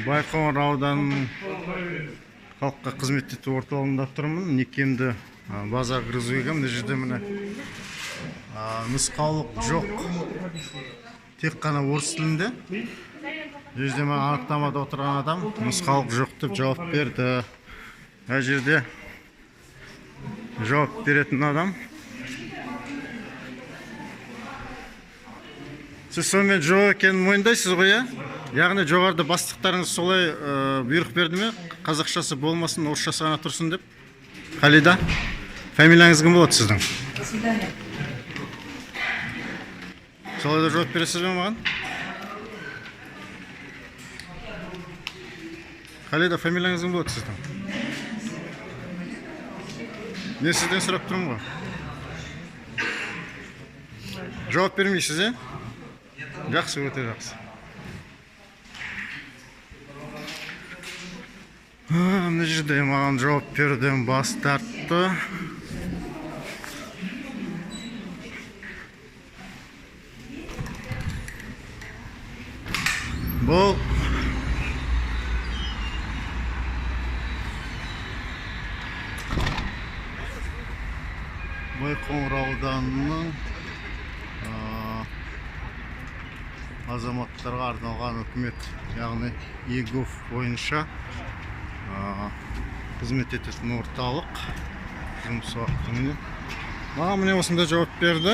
Байқоңыр ауданының халыққа қызмет ету орталығында тұрмын. Некемді база кіргізуге келгенмін. Мына жерде міне нұсқаулық жоқ. Тек қана орыс тілінде. Бұл жерде мына анықтамада отырған адам нұсқаулық жоқ деп жауап берді. Мына жерде жауап беретін адам. Сіз сонымен жоқ екенін мойындайсыз ғой, иә? Яғни жоғарыда бастықтарыңыз солай бұйрық берді ме? Қазақшасы болмасын, орысшасы ғана тұрсын деп? Халида, фамилияңыз кім болады сіздің? До свидания. Солай да жауап бересіз бе маған? Халида, фамилияңыз кім болады сіздің? Мен сізден сұрап тұрмын ғой. Жауап бермейсіз, е? Жақсы, өте жақсы. Мына жерде маған жауап беруден бас тартты. Бұл Байқоңыр ауданының азаматтарға арналған үкімет, яғни егов бойынша қызмет ететін орталық жұмыс уақыты міне. Маған міне осындай жауап берді.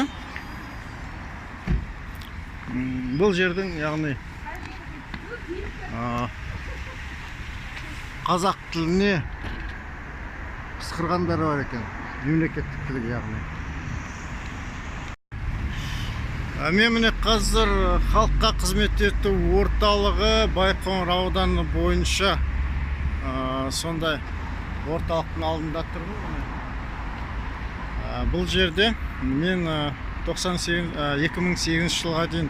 Бұл жердің, яғни қазақ тіліне пысқырғандары бар екен, мемлекеттік тілге, яғни. Мен міне қазір халыққа қызмет ету орталығы Байқоңыр ауданы бойынша сондай орталықтың алдында тұрмын. Бұл жерде мен 2008 жылға дейін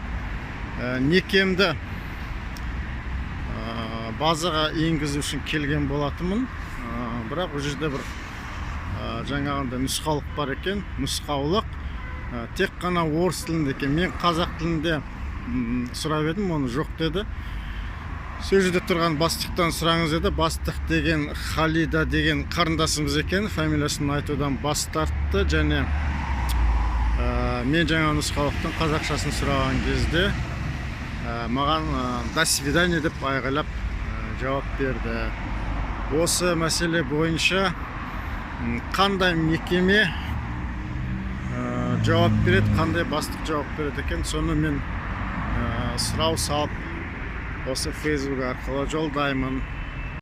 некемді базаға енгізу үшін келген болатынмын. Бірақ ол жерде бір жаңағындай нұсқаулық бар екен. Нұсқаулық тек қана орыс тілінде екен. Мен қазақ тілінде сұрап едім, оны жоқ деді. Сол жерде тұрған бастықтан сұраңыз деді. Бастық деген Халида деген қарындасымыз екен, фамилиясын айтудан бас тартты. Және мен жаңа нұсқаулықтың қазақшасын сұраған кезде маған до свидания деп айғайлап жауап берді. Осы мәселе бойынша қандай мекеме жауап береді, қандай бастық жауап береді екен, соны мен сұрау салып осы Facebook арқылы жолдаймын.